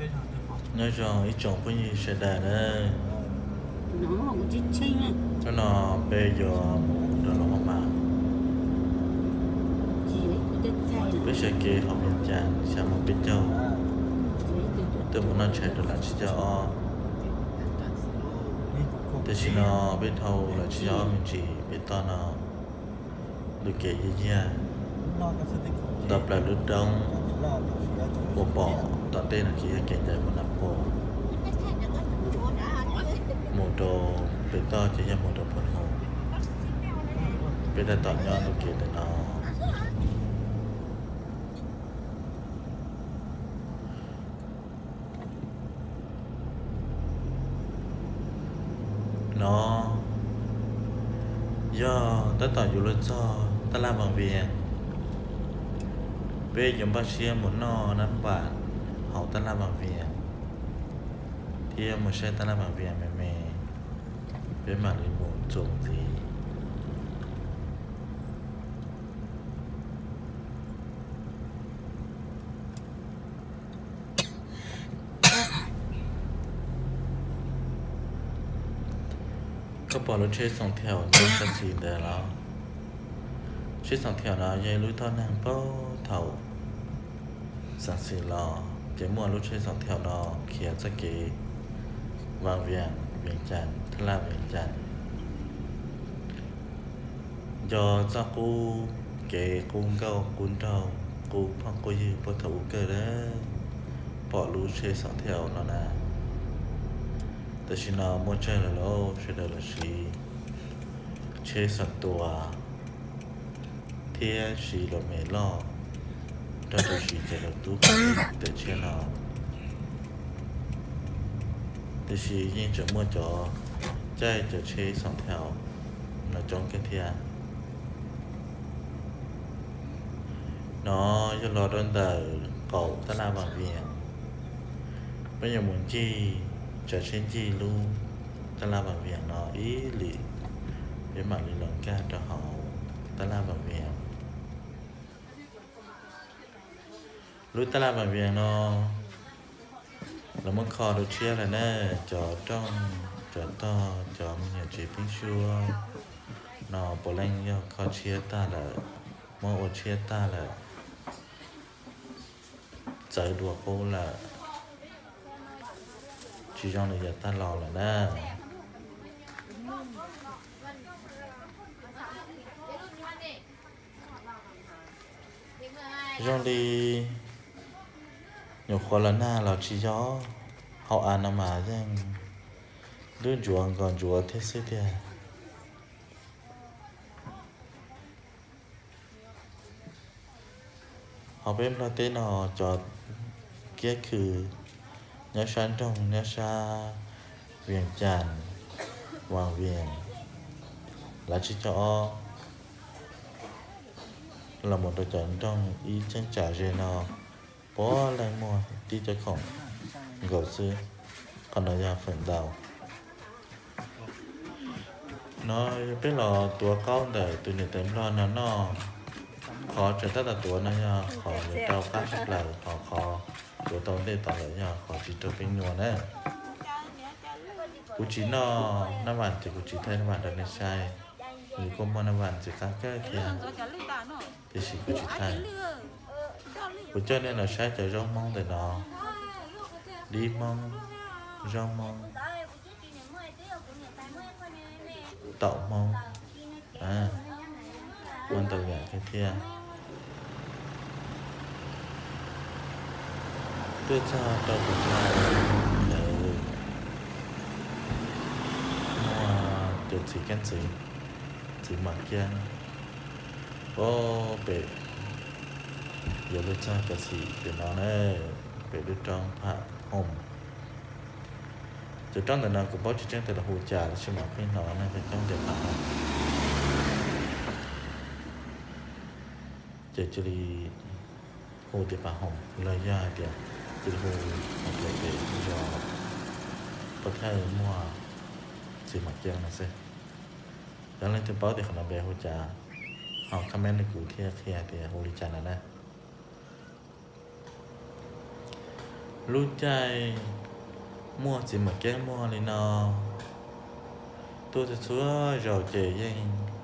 Nyob zoo ib tsoom phooj ywg sawv daws na. Hnub no peb yuav mus rau Luas Phab Mas, peb sawv kev hauv Vias Cas xya mus peb caug, tuaj mus noj tshais rau Lav Tsib Caug Ob. Tam sim no peb dhau Lav Tsib Caug Ob me ntsis pem toj no, ntu kev yog yag, tau plaws lub roob uas pom tom ntej no ces yog kev ncaim mus Nas Phos, mus rau pem toj ces yog mus rau Phoos Hoos. Peb tab tom nyob ntu kev ntawm no. No yog tab tom yuav luag txog tab laj Vaj Vias. Peb yuav npaj siab mus noj nab npam hauv tab laj Vaj Vias thiab mus saib tab laj Vaj Vias me me, peb mam li mus txuas ntxiv. Koj pom lub tsheb xoom thiaum ntawd xav xis ntawd los? Tsheb xoom thiaum no yog ib lub thoj neeg paub thaum xav xis los ces muaj lub tsheb xoom thiaum no khiav txoj kev Vaj Vias, Vias Cas, Thab Laj Vias Cas, nco txoj qub kev qub nkauj qub nraug qub phooj qub ywg puag thaum ub kawg lawm, pom lub tsheb xoom thiaum no na. Tam sim no muaj tsawg lawm lauj, sawv daws los siv tsheb xoom tua thiab siv los me loj, nrog rau siv cov tub tub tsheb no. Tiam sis yeej tseem muaj cov caij cov tsheb xoom thiaum no coob kawg thiab. No yog los rau ntawm qaum tab laj Vaj Vias, peb yuav mus ncig, tsav tsheb ncig lub tab laj Vaj Vias no ib lim, peb mam li los nkag rau hauv tab laj Vaj Vias. Lub tab laj Vaj Vias no lawv muab kho rau tshiab lawm na, cov rooj, cov tog, cov me nyuam tsev pheeb suab no puav leej yog kho tshiab tag lawm, muab ua tshiab tag lawm, txawv dua qub lawm, tsis zoo li yav tag los lawm na. Zoo li nyuam qhuav los nag los tsis yog, hauv av no mas yeej dub ntsuav nkos ntsuav thiab xwb tiag. Hauv peb Nplog teb no cov kiab khw nyob sab nroog nyob sab Vias Cas, Vas Vias, Lav Tsib Caug Ob, los mus rau cov nroog ib cheeb tsam ze no puav leej muaj tib cov khoom nkaus xwb. Qhov no yog feem ntau. No peb los tuav qaub ntawm tus niam tais Nplog no noj. Qhov tseem tab tom tuav no yog qhov yuav rau qab tshaj plaws, ho qhov tuav tau ntej tod lawm yog qhov tsis raug peb nyuam na. Kuv tsis noj nab vam ces kuv tsis thaij nab vam rau nej saib. Kuj muaj nab vam ntxim qab kawg thiab, tiam sis kuv tsis thaij. Kuv coj nej los saib cov zaub Hmoob ntawm no, dib Hmoob, zaub Hmoob, taum Hmoob, muaj ntau yam kawg thiab. Tuaj txog rau pem chaw ntawd muaj cov txiv keeb ntxwv, txiv mam kiab, o, pem, yuav luag txog cov txiv pem no na, pem lub roob Pham Hoom. Cov roob ntawm no kuv paub tsis tseeb tias lawv hu cas tab sis mas pheej hnov neeg pheej coob tias Pham Hoom. Ces cia li hu tias Pham Hoom los yog hais tias cia li hu hais tias pem zos Pov Thawj muaj txiv mam kiab no xwb. Yog leej twg paub tias qhov no npe hu cas, ho comment rau kuv thiab qhia tias hu li cas no na. Lub caij muaj txiv muam kiab muag li no, tuaj txhua txhua zaus ces yeej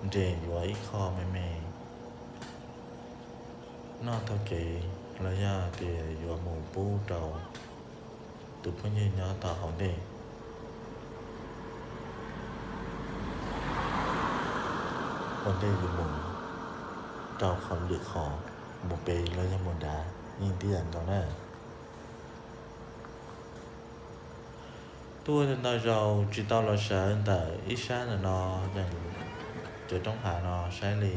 nres yuav ib qho me me noj taug kev los yog tias yuav mus pub rau tus phooj ywg nyob tom hauv ntej. Ua ntej yuav mus rau qhov lwm qhov, mus pem los yog mus nrad yeej tib yam nkaus na. Tuaj ntau zaus tsis tau los sawv ntawm ib sab ntawm no, yeej cov roob hav no saib li.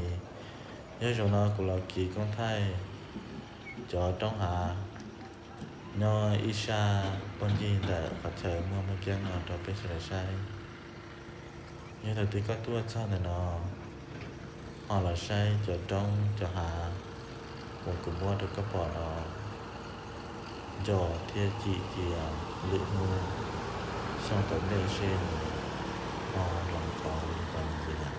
Yog zaum no kuv los kiv koob thaij cov roob hav nyob ib sab puag ncig ntawm qhov chaw muaj muaj kiab no rau peb sawv daws saib. Yog thaum twg koj tuaj txog ntawm no ho los saib cov roob cov hav uas kuv muab rau koj pom no, nco thiab cim cia lwm hnub xyoo tom ntej seb nws ho zoo qhov li cas ntxiv yam.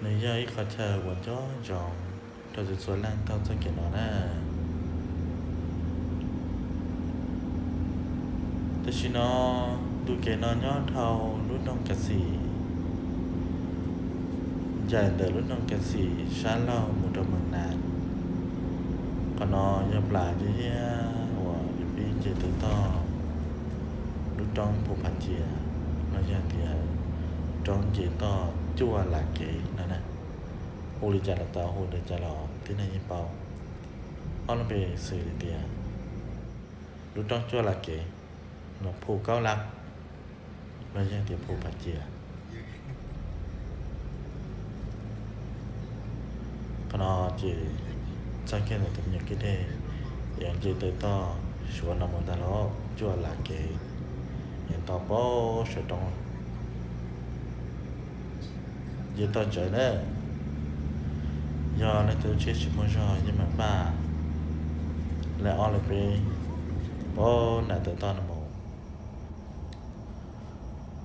Nws yog ib qhov chaw uas nco ntsoov rau txhua txhua leej taug txoj kev no na. Tam sim no tus kev no nyob dhau lub nroog Kav Xim, ncaim ntawm lub nroog Kav Xim sab laug mus rau Mees Nas. Qhov no yog plas yaj yaj uas yus pib nce taw toj lub roob Phu Phav Cia, los yog tias roob nce toj Cuaj Las Kev no na. Hu li cas los tau, hu li cas los tib neeg yeej paub. Ob lub npe xws li tias lub roob Cuaj Las Kev, los Phu Kaub Laj, los yog tias Phu Phav Cia. Qhov no ces txog kiag ntawm tus me nyuam kwj deg, yuav nce taw toj suav no mus ntag lauj, Cuaj Las Kev, yuav nto pab saum roob. Nce toj tsawv na. Yog leej twg lub tsheb tsis muaj zog yeej meem npaj lawm ob lawm peb pab nram taw toj no mus.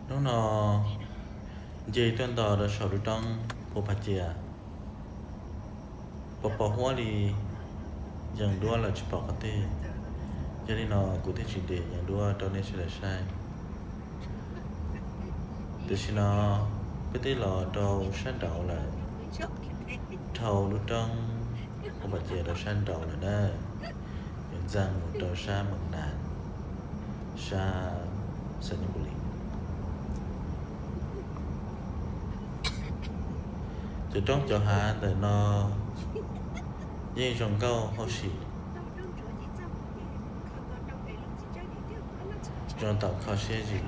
Hnub no nce tuaj nto rau saum lub roob Phu Phav Cia, pos pos huab li, yees duab los tsis pom qhov twg. Yog li no kuv thiaj tsis nres yees duab rau nej sawv daws saib. Tam sim no peb twb los rau sab nraud lawm, dhau lub roob Phu Phav Cia rau sab nraud lawm na, yuav ntxeev mus rau sab Mees Nas, sab Xais Nyij Npus Lis. Cov roob cov hav ntawm no yeej zoo nkauj hauj sim, zoo thaum kho siab zim.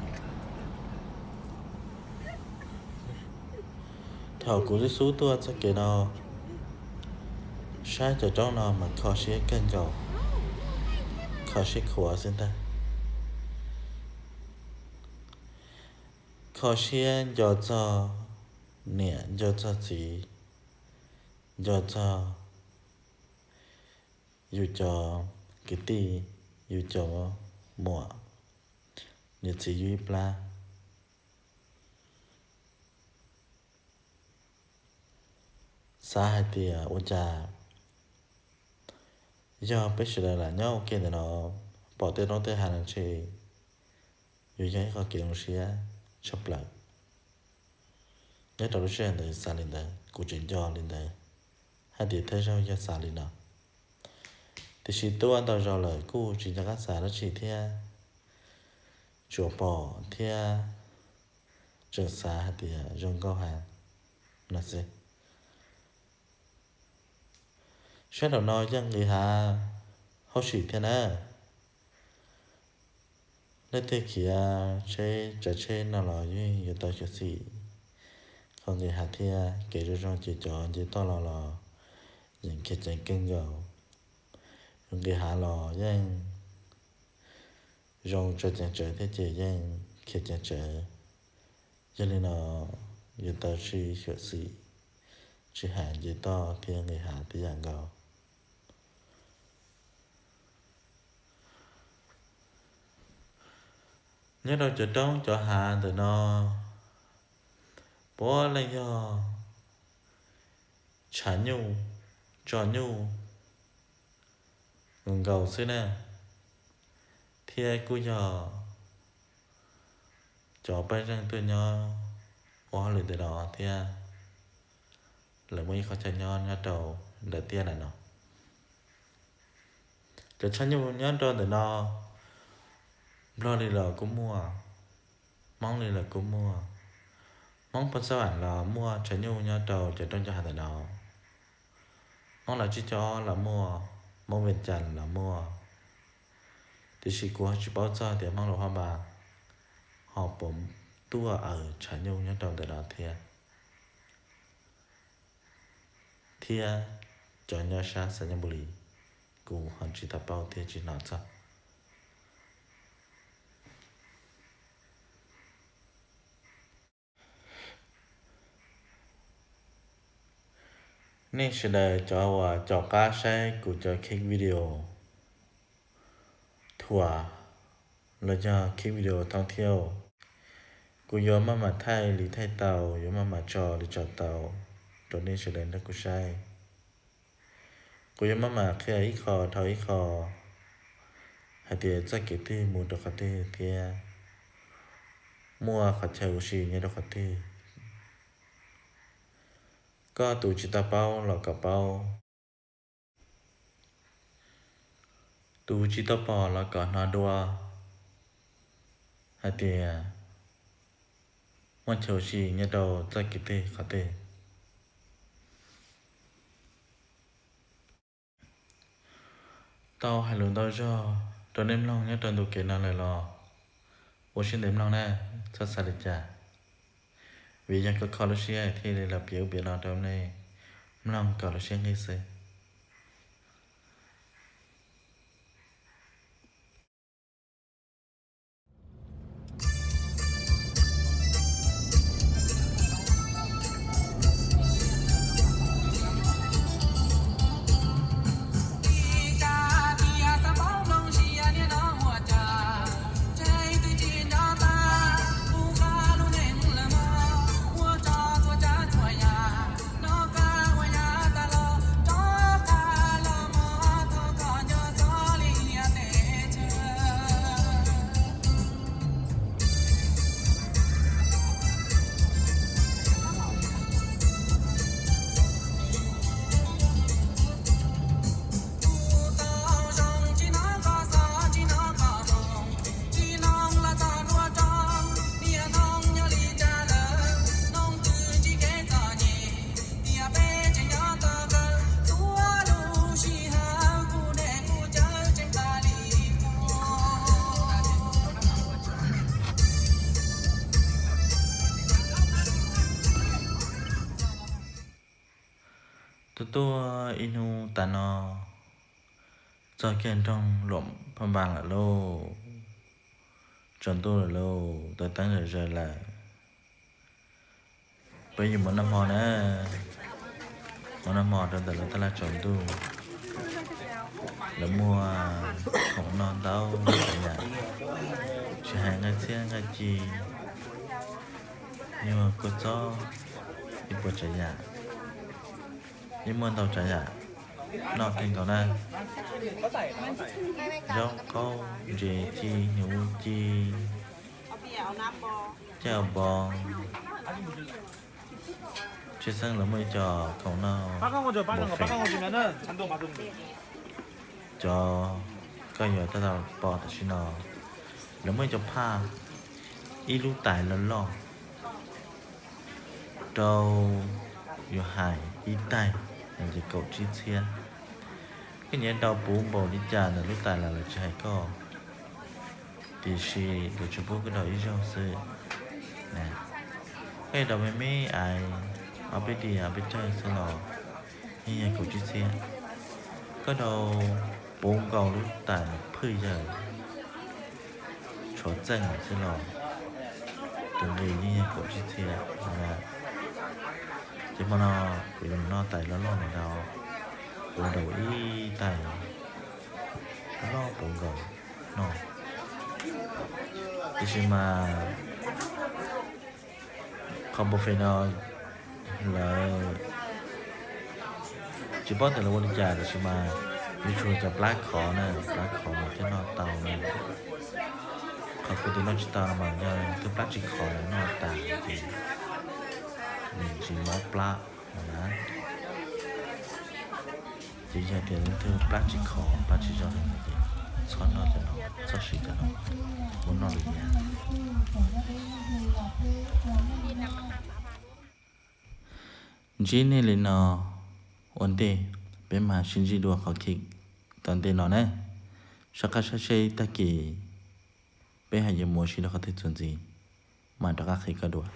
Thaum kuv xub xub tuaj txoj kev no, saib cov roob no mas kho siab kawg nkaus, kho siab khuav xwb ntag. Kho siab nco txog niam, nco txog txiv, nco txog yus cov kwv tij, yus cov muam, niam txiv yus ib plab. Xav hais tias ua cas yog peb sawv daws lam nyob ua ke ntawm no, pom tej roob tej hav no ntshe yuav yog ib qho kev zoo siab tshaj plaws. Nyob rau lub sij hawm ntawd xav li ntawd, kuv tseem nco li ntawd hais tias thawj zaug yog xav li no. Tiam sis tuaj ntau zaus lawm kuj tsis nco qab xav dab tsi thiab, tsuas pom thiab tseem xav hais tias zoo nkauj heev no xwb. Sab nraum no yeej nqis hav hauj sim thiab na. Leej twg khiav tsheb tsav tsheb no los yeej yuav tau xyuam xim qhov nqis hav thiab. Kev zoo zoo ces cov nce toj los los yeej khiav ceev kawg nkaus. Nqis hav los yeej zoo tso ceev tsawv thiab ces yeej khiav ceev tsawv. Yog li no yuav tau sib xyuam xim, tsis hais nce toj thiab nqis hav tib yam nkaus. Nyob rau cov roob cov hav ntawm no, puav leej yog tshav nyuj tso nyuj nkaus nkaus xwb na, thiab kuj yog cov pej xeem tuaj nyob ua hauj lwm ntawm no thiab lawv muaj ib qhov chaw nyob nyob rau ntawm tiaj na no. Cov tshav nyuj nyob rau ntawm no, Nplog li los kuj muaj, Hmoob li los kuj muaj. Hmoob Phoos Xab Vam los muaj tshav nyuj nyob rau cov roob ncauj hav ntawm no. Hmoob Lav Tsib Caug Ob los muaj, Hmoob Vias Cas los muaj. Tiam sis kuv ho tsis paub txog tias Hmoob Luas Phab Npas ho puas tuaj aws tshav nyuj nyob rau ntawm no thiab, thiab cov nyob sab Xais Nyas Npus Lis kuv ho tsis tau paub thiab tsis hnov txog. Nej sawv daws cov uas caum qab saib kuv cov clip video thuam los yog clip video thoob thiab, kuv yuav maj mam thaij li thaij tau, yuav maj mam tso li tso tau rau nej sawv daws nrog kuv saib. Kuv yuav maj mam qhia ib qho dhau ib qho hais tias txoj kev twg mus rau qhov twg thiab muaj qhov chaw ua si nyob rau qhov twg. Koj tus tsis tau paub los kom paub, tus tsis tau pom los kom hnov dua hais tias muaj chaw ua si nyob rau txoj kev twg qhov twg. Tau hais lus ntau zog rau nej mloog nyob rau ntu kev no lawm los ua siab ntev mloog na, txhob xav li cas, vim yog kuv kho lub siab thiaj li los piav ub piav no rau nej mloog kom lub siab nqig xwb. Tuaj tuaj ib hnub tas no txog kiag nroog Luam Phaj Npas lawm lauj, tsaus ntuj lawm lauj, tawm teeb zom zaws lawm. Peb yuav mus noj hmo na, mus noj hmo rau ntawm lawv taj laj tsaus ntuj. Lawv muaj khoom noj ntau tsav yam, tsis hais nqaij txhiab nqaij ci, nyuag kua txob, ib puas tsav yam, yeej muaj ntau tsav yam noj kawg nkaus na. Zaub qaub, ntses ci, hnyuv ci, caj npoo, tshwj xeeb lawv muaj ib co khoom noj npaum fem. Cov koj yuav tab tom pom tam sim no, lawv muaj ib co phaj, ib lub tais loj loj rau, yuav hais ib tais ces kaum tsib txhiab. Koj nyiam daus puv npaum li cas ntawm lub tais los lawv tsis hais koj, tiam sis lawv tsuas pub koj daus ib zaug xwb. Koj yuav daus me me ais, ob peb diav ob peb cawg xwb los yeej yog kaum tsib txhiab. Koj daus puv nkaus lub tais phwj yawg tshuav txeej xwb los tus nqi yeej yog kaum tsib txhiab. Ces hmo no kuv yuav mus noj tais loj loj ntawm no, kuv yuav daus ib tais loj puv nkaus no. Tiam sis mas Qhov npau fes no lawv tsis paub tias lawv ua li cas, tiam sis mas yuav tsum cov plab khov na, plab khov mas thiaj noj tau na. Qhov kuv tias noj tsis tau no mas yog leej twg plab tsis khov lawv noj tas ces nws tsis mob plab no na. Ces yog tias leej twg plab tsis khov, plab tsis zoo li no ces txhob noj cov no, txhob siv cov no, muab noj lwm yam. Ntsib nej li no ua ntej, peb mam sib ntsib dua qhov kev tom ntej no na. Soj qab saib seb tag kis peb ho yuav mus ua si rau qhov twg txuas ntxiv, mam rov qab qhia koj dua.